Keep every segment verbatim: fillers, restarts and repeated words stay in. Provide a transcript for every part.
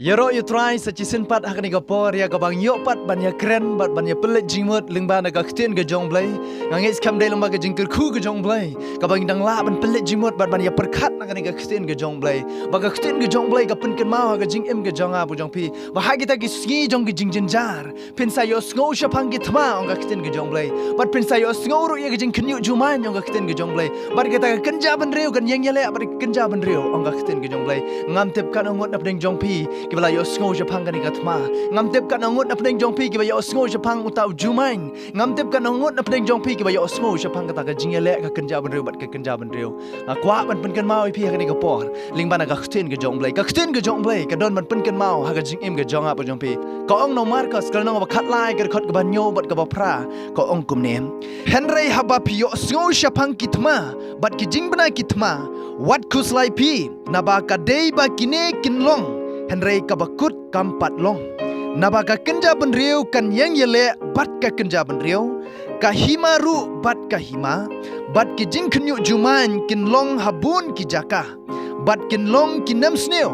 Ïaroh ïa u Trai sa shisien pat ha kane ka por, ïa kaba ngi ïoh pat ban ïakren bad ban ïapynleit jingmut lyngba na ka ktien ka jong u Blei. Nga ngeit skhem dei lyngba ka jingkyrkhu ka jong u Blei kaba ngi dang lah ban pynleit jingmut bad ban ïapyrkhat na kane ka ktien ka jong u Blei. Ba ka ktien ka jong u Blei ka pynkynmaw ha ka jingim ka jong nga bad jong phi ba ha kita ki sngi jong ki jingjynjar phin sa ïohsngew shaphang ki thma, ong ka ktien ka jong u Blei. Bad phin sa ïohsngew ruh ïa ka jingkhynñiuh jumai, ong ka ktien ka jong u Blei. Bad kata ka kynja bynriew kan ïeng ïaleh bad ka kynja bynriew, ong ka ktien ka jong u Blei. Ngam tip katno ngut napdeng jong phi kiba la ïohsngew shaphang kane ka thma. Ngam tip katno ngut napdeng jong phi kiba ïohsngew shaphang uta u jumai. Ngam tip katno ngut napdeng jong phi kiba ïohsngew shaphang kata ka jingïaleh ka kynja bynriew bad ka kynja bynriew. Nga kwah ban pynkynmaw ïa phi ha kane ka por lyngba na ka ktien ka jong u Blei. Ka ktien ka jong u Blei ka don ban pynkynmaw ha ka jingim ka jong nga bad jong phi. Ka ong na u Markos ka lynnong ba khatlai, ka dkhot kaba hynñiew bad kaba phra, ka ong kumne: Hynrei haba phi ïohsngew shaphang ki thma bad ki jingbna ki thma, wat khuslai phi, naba ka dei ba kine kin long, hynrei kaba kut kam pat long. Naba ka kynja bynriew kan ïeng ïaleh bad ka kynja bynriew, ka hima ruh bad ka hima, bad ki jingkhynñiuh jumai kin long ha bun ki jaka, bad kin long ki nemsniew,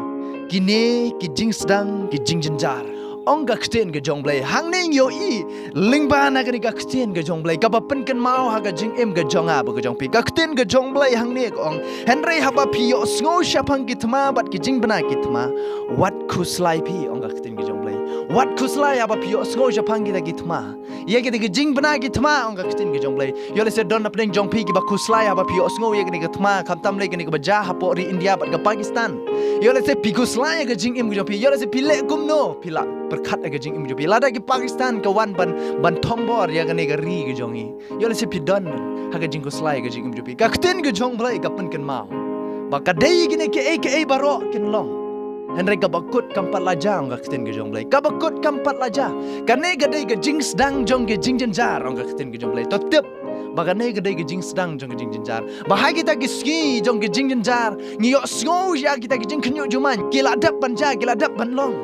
kine ki jingsdang ki jingjynjar, ong ka ktien ka jong u Blei. Hangne ngi ïohi lyngba na kane ka ktien ka jong u Blei kaba pynkynmaw ha ka jingim ka jong nga bad ka jong phi. Ka ktien ka jong u Blei hangne ka ong: Hynrei haba phi ïohsngew shaphang ki thma bad ki jingbna ki thma, wat khuslai phi, ong ka ktien ka jong u Blei. Wat khuslai haba phi ïohsngew shaphang kita ki thma, ïa kita ki jingbna ki thma, ong ka ktien ka jong u Blei. Ïoh lehse don napdeng jong phi kiba khuslai haba phi ïohsngew ïa kane ka thma, khamtam lei kane kaba jia hapoh ri India bad ka Pakistan. Ïoh lehse phi khuslai ïa ka jingim ka jong phi. Ïoh lehse phi leh kumno, phi la pyrkhat ïa ka jingim ka jong phi. Lada ki Pakistan ka wan ban, ban thombor ïa kane ka ri ka jong ngi, ïoh lehse phi don ha ka jingkhuslai ïa ka jingim ka jong phi. Ka ktien ka jong u Blei ka pynkynmaw ba ka dei kine kiei kiei baroh kin long, hynrei kaba kut kam pat la jia, ong ka ktien ka jong u Blei. Kaba kut kam pat la jia. Kane ka dei ka jingsdang jong ka jingjynjar, ong ka ktien ka jong u Blei. To tip ba kane ka dei ka jingsdang jong ka jingjynjar. Ba ha kita ki sngi jong ka jingjynjar ngi ïohsngew ïa kita ki jingkhynñiuh jumai ki la dep ban jia, ki la dep ban long.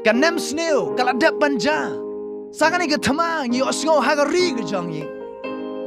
Ka nemsniew ka la dep ban jia. Sa kane ka thma ngi ïohsngew ha ka ri ka jong ngi.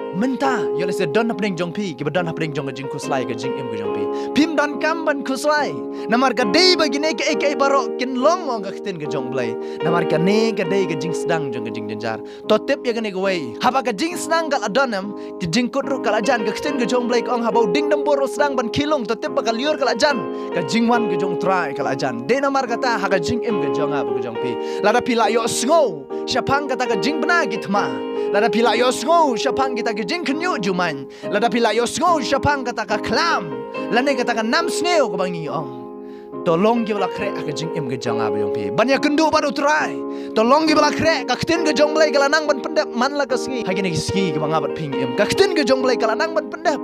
Mynta ïoh lehse don napdeng jong phi kiba don hapdeng jong ka jingkhuslai ka jingim ka jong phi. Phim donkam ban khuslai, namar ka dei ba kine kiei kiei baroh kin long, ong ka ktien ka jong u Blei. Namar kane ka dei ka jingsdang jong ka jingjynjar. To tip ïa kane kawei, haba ka jingsdang ka la don, em, ka jingkut ruh ka la jan. Ka ktien ka jong u Blei ka ong haba u dieng dumbur u sdang ban khie lung, to tip ba ka lyiur ka la jan, ka jingwan ka jong u Trai ka la jan. Dei namar kata ha ka jingim ka jong nga bad ka jong phi, lada phi la ïohsngew shaphang kata ka jingbna ki thma, lada phi la ïohsngew shaphang kita ki jingkhynñiuh jumai, lada phi la ïohsngew shaphang kata ka khlam lane kata ka nemsniew kaba ngi ong, to long kiba la khreh ha ka jingim ka jong nga bad jong phi ban ïakynduh bad u Trai. To long kiba la khreh. Ka ktien ka jong u Blei ka la nang ban pyndep man la ka sngi ha kine ki sngi kiba nga bad phi ngi im. Ka ktien ka jong u Blei ka la nang ban pyndep.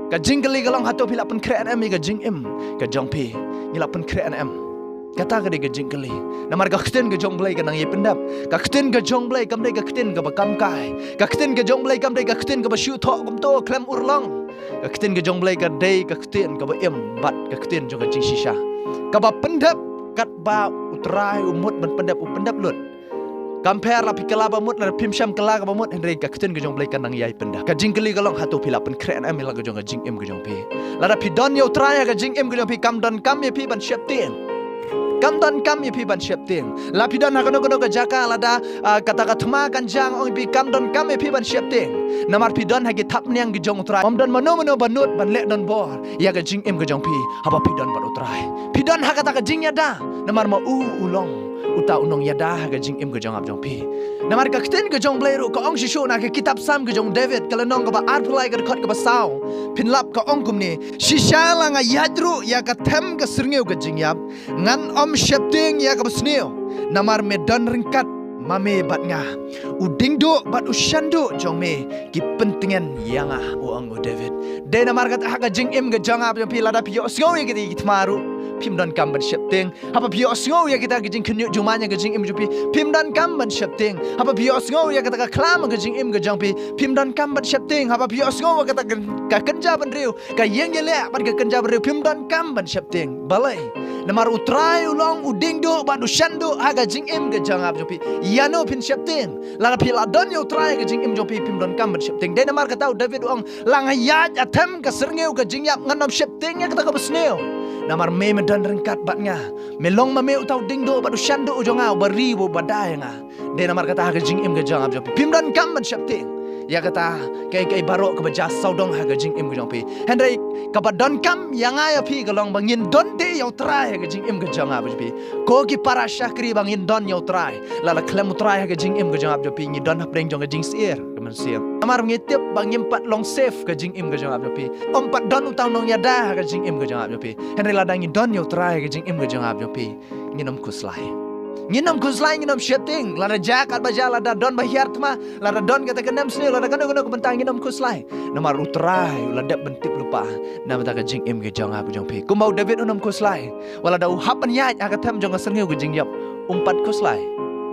Ka jingkylli ka long, hato phi la pynkhreh ne em ïa ka jingim ka jong phi? Ngi la pynkhreh ne em? Kata ka dei ka jingkylli. Namar ka ktien ka jong u Blei ka nang ïai pyndep. Ka ktien ka jong u Blei kam dei ka ktien kaba kam kai. Ka ktien ka jong u Blei kam dei ka ktien kaba shu thoh kumto khlem urlong. Ka ktien ka jong u Blei ka dei ka ktien kaba im bad ka ktien jong ka jingshisha, kaba pyndep katba u Trai u mut ban pyndep, u pyndep lut. Kam pher la phi kylla ba mut, la phim shym kylla kaba mut, hynrei ka ktien ka jong u Blei ka nang ïai pyndep. Ka jingkylli ka long, hato phi la pynkhreh ne em ïa la ka jong ka jingim ka jong phi? Lada phi don ïa u Trai ha ka jingim ka jong phi, kam donkam ïa phi ban sheptieng. Kam donkam ïa phi ban sheptieng. La phi don ha kano kano ka jaka, lada, ah, kata ka thma kan jia, ong ïa phi, kam donkam ïa phi ban sheptieng. Namar phi don ha ki thapniang ki jong u Trai. Ym don mano mano ba nud ban leh donbor ïa ka jingim ka jong phi haba phi don bad u Trai. Phi don ha kata ka jingïada, namar ma u u long uta u nongïada ha ka jingim ka jong nga bad jong phi. Namar ka ktien ka jong u Blei ruh ka ong shisha na ka kitab Salm ka jong u David, ka lynnong kaba arphew lai, ka dkhot kaba saw, phin lap, ka ong kumne: Shisha la nga ïaid ruh ïa ka them ka syrngiew ka jingïap, ngan ym sheptieng ïa kaba sniew, namar me don ryngkat ma me bad nga. U diengduh bad u shanduh jong me ki pyntngen ïa nga, u ong u David. Dei namar kata ha ka jingim ka jong nga bad jong phi, lada phi ïohsngew ïa kita ki thma ruh, phim donkam ban sheptieng. Haba phi ïohsngew ïa kita ki jingkhynñiuh jumai ha ka jingim jong phi, phim donkam ban sheptieng. Haba phi ïohsngew ïa kata ka khlam ha ka jingim ka jong phi, phim donkam ban sheptieng. Haba phi ïohsngew ïa kata ka, ka kynja bynriew ka ïeng ïaleh bad ka kynja bynriew, phim donkam ban sheptieng. Balei? Namar u Trai u long u diengduh bad u shanduh ha ka jingim ka jong nga bad jong phi. Ïano phin sheptieng? Lada phi la don ïa u Trai ha ka jingim jong phi, phim donkam ban sheptieng. Dei namar kata u David u ong, la nga ïaid ha them ka syrngiew ka jingïap, ngan ym sheptieng ïa kata kaba sniew, namar me, me don ryngkat bad nga. Me long ma me uta u diengduh bad u shanduh jong nga, uba ri uba da ïa nga. Dei namar kata ha ka jingim ka jong nga bad jong phi, phim donkam ban sheptieng ïa kata kaei kaei baroh kaba jia sawdong ha ka jingim ka jong phi. Hynrei kaba donkam ïa nga ïa phi ka long ba ngin don te ïa u Trai ha ka jingim ka jong nga bad jong phi. Ko ki para shakri, ba ngin don ïa u Trai. Lada khlem u Trai ha ka jingim ka jong nga bad jong phi, ngi don hapdeng jong ka jingsyier ka mynsiem. Namar ngi tip ba ngim pat long safe ka jingim ka jong nga bad jong phi. Ym pat don uta u nongïada ha ka jingim ka jong nga bad jong phi. Hynrei lada ngi don ïa u Trai ha ka jingim ka jong nga bad jong phi, ngin ym khuslai. Ngin ym khuslai, ngin ym sheptieng. Lada jia katba jia, lada don ba hiar thma, lada don kata ka nemsniew, lada kano kano ka bynta, ngin ym khuslai. Namar u Trai u la dep ban tip lypa na bynta ka jingim ka jong nga bad jong phi. Kumba u David um khuslai, wat lada u hap ban ïaid ha ka them jong ka syrngiew ka jingïap, um pat khuslai.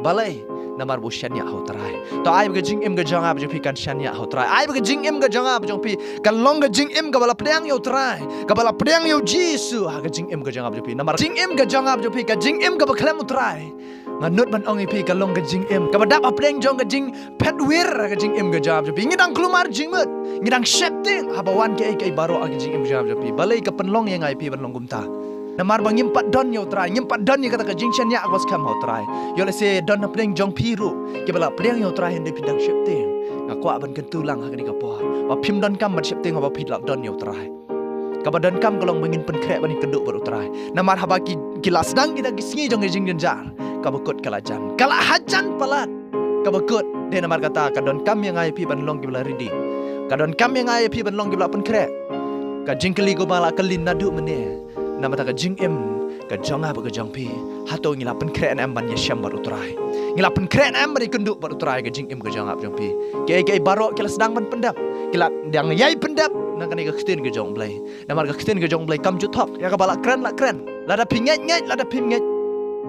Balei? Namar ba u shaniah ha u Trai. To ai ba ka jingim ka jong nga bad jong phi kan shaniah ha u Trai. Ai ba ka jingim ka jong nga bad jong phi kan long ka jingim kaba la pdiang ïa u Trai, kaba la pdiang ïa u Jisu ha ka jingim ka jong nga bad jong phi. Namar jingim ka jong nga bad jong phi, ka jingim kaba khlem u Trai, nga nud ban ong ïa phi, ka long ka jingim kaba dap hapdeng jong ka jingphet wir ha ka jingim ka jong nga bad jong phi. Ngi dang kulmar jingmut, ngi dang sheptieng haba wan kaei kaei baroh ha ka jingim ka jong nga bad jong phi. Balei ka pynlong ïa nga ïa phi ban long kumta? Namar ba ngim pat don ïa u Trai, ngim pat don ïa kata ka jingshaniah kaba skhem ha u Trai. Ïoh lehse don hapdeng jong phi ruh kiba la pdiang ïa u Trai, hynrei phi dang sheptieng. Nga kwah ban kyntu lang ha kane ka por ba phim donkam ban sheptieng haba phi la don ïa u Trai. Kaba donkam ka long ba ngin pynkhreh ban ïakynduh bad u Trai. Namar haba ki, ki la sdang kita ki sngi jong ka jingjynjar, kaba kut ka la jan, ka la hajan palat. Kaba kut, dei namar kata ka donkam ïa nga ïa phi ban long kiba la ready. Ka donkam ïa nga ïa phi ban long kiba la pynkhreh. Ka jingkylli kaba la kylli naduh mynne, namar kata ka jingim ka jong nga bad ka jong phi, hato ngi la pynkhreh ne em ban ïashem bad u Trai? Ngi la pynkhreh ne em ban ïakynduh bad u Trai ha ka jingim ka jong nga bad jong phi? Kaei kaei baroh ki la sdang ban pyndep, ki la dang ïai pyndep na kane ka ktien ka jong u Blei. Namar ka ktien ka jong u Blei kam ju thok ïa kaba la kren la kren. Lada phi ngeit ngeit, lada phim ngeit,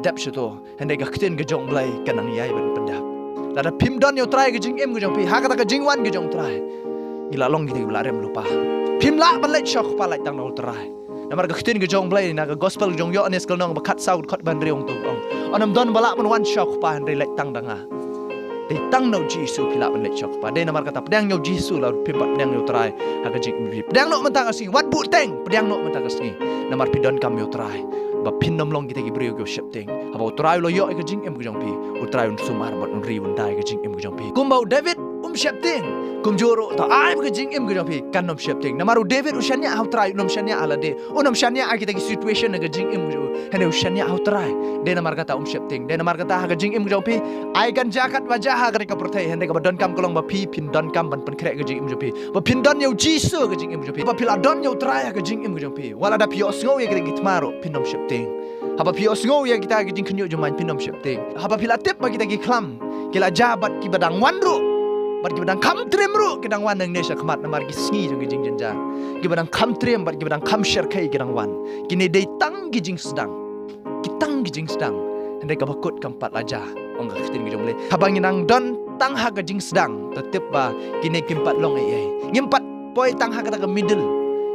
dep shuh to. Hynrei ka ktien ka jong u Blei ka nang ïai ban pyndep. Lada phim don ïa u Trai ha ka jingim ka jong phi, ha kata ka jingwan ka jong u Trai, ngi la long kita kiba la rem lypa. Phim lah ban leit sha u Kpa, leit tang na u Trai. Namar ka ktien ka jong u Blei na ka gospel ka jong u Ïoannis ka lynnong ba khatsaw, ka dkhot ba hynriew, ong to, ong: Ym don ba lah ban wan sha u Kpa hynrei leit tang da nga. Dei tang na u Jisu phi lah ban leit sha u Kpa. Dei namar kata pdiang ïa u Jisu lada phim pat pdiang ïa u Trai ha ka jingim jong phi. Pdiang noh mynta ka sngi, wat buh teng, pdiang noh mynta ka sngi. Namar phi donkam ïa u Trai ba phin ym long kita ki briew kiba sheptieng. Haba u Trai u la ïoh ïa ka jingim ka jong phi, u Trai un sumar bad un ri un da ïa ka jingim ka jong phi. Kumba u David um sheptieng, kumjuh ruh to ai ba ka jingim ka jong phi kan ym sheptieng. Namar u David u shaniah ha u Trai, un ym shaniah ha lade, un ym shaniah ha kita ki situation ha ka jingim ka jong u, hynrei u shaniah ha u Trai. Dei namar kata um sheptieng. Dei namar kata ha ka jingim ka jong phi, ai kan jia katba jia ha kane ka pyrthei, hynrei kaba donkam ka long ba phi phin donkam ban pynkhreh ka jingim jong phi, ba phin don ïa u Jisu ha ka jingim jong phi, ba phi la don ïa u Trai ha ka jingim ka jong phi. Wat lada phi ïohsngew ïa kita ki thma ruh, phin ym sheptieng. Haba phi ïohsngew ïa kita ki jingkhynñiuh jingman, phin ym sheptieng. Haba phi la tip ba kita ki khlam ki la jia bad kiba dang wan ruh, bad kiba dang kham triem ruh ki dang wan nangne sha khmat, namar ki sngi jong ki jingjynjar. Kiba dang kham triem bad kiba dang kham shyrkhei ki dang wan. Kine dei tang ki jingsdang, ki tang ki jingsdang. Hynrei kaba kut kam pat la jia, ong ka ktien ka jong u Blei. Haba ngi nang don tang ha ka jingsdang, to tip ba kine kim pat long ei ei. Ngim pat poi tang ha kata ka middle.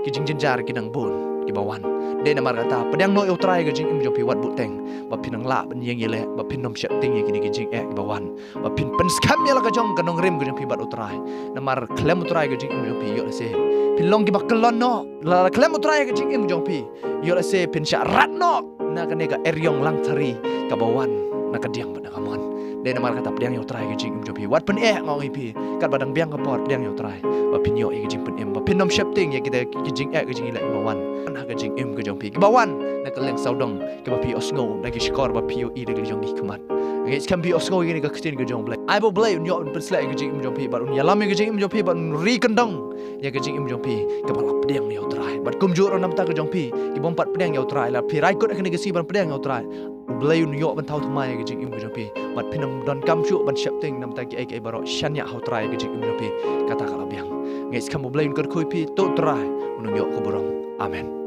Ki jingjynjar ki nang bun kiba wan. Dei namar kata pdiang noh ïa u Trai ha ka jingim jong phi, wat buh teng, ba phin nang lah ban ïeng ïaleh, ba phin ym sheptieng ïa kine ki jingeh kiba wan, ba phin pynskhem ïa la ka jong ka nongrim ka jong phi bad u Trai. Namar khlem u Trai ha ka jingim jong phi, ïoh lehse phin long kiba kyllon noh. Lada khlem u Trai ha ka jingim jong phi, ïoh lehse phin shah rat noh na kane ka eriong langthari kaba wan na ka diang bad na ka mon. Dei namar kata pdiang ïa u Trai ha ka jingim jong phi. Wat pyneh, nga ong ïa phi, katba dang biang ka por pdiang ïa u Trai, ba phin ïoh ïa ka jingpynim, ba phin ym sheptieng ïa kita ki jingeh ki jingïaleh kiba wan ha ka jingim ka jong phi, kiba wan na kylleng sawdong, kiba phi ïohsngew da ki shkor, ba phi ïohi da ki jong ki khmat. Nga ngeit skhem phi ïohsngew ïa kane ka ktien ka jong u Blei. Ai ba u Blei un ïoh ban pynsleh ïa ka jingim jong phi, bad un ïalam ïa ka jingim jong phi, bad un ri kyndong ïa ka jingim jong phi kaba la pdiang ïa u Trai. Bad kumjuh ruh na bynta ka jong phi kiba ym pat pdiang ïa u Trai, lada phi rai kut ha kane ka sngi ban pdiang ïa u Trai, u Blei un ïoh ban thaw thymmai ïa ka jingim ka jong phi, bad phin ym donkam shuh ban sheptieng na bynta kiei kiei baroh. Shaniah ha u Trai ha ka jingim jong phi, kata ka la biang. Nga ngeit skhem u Blei un kyrkhu ïa phi. To u Trai un ïoh ka burom. Amen.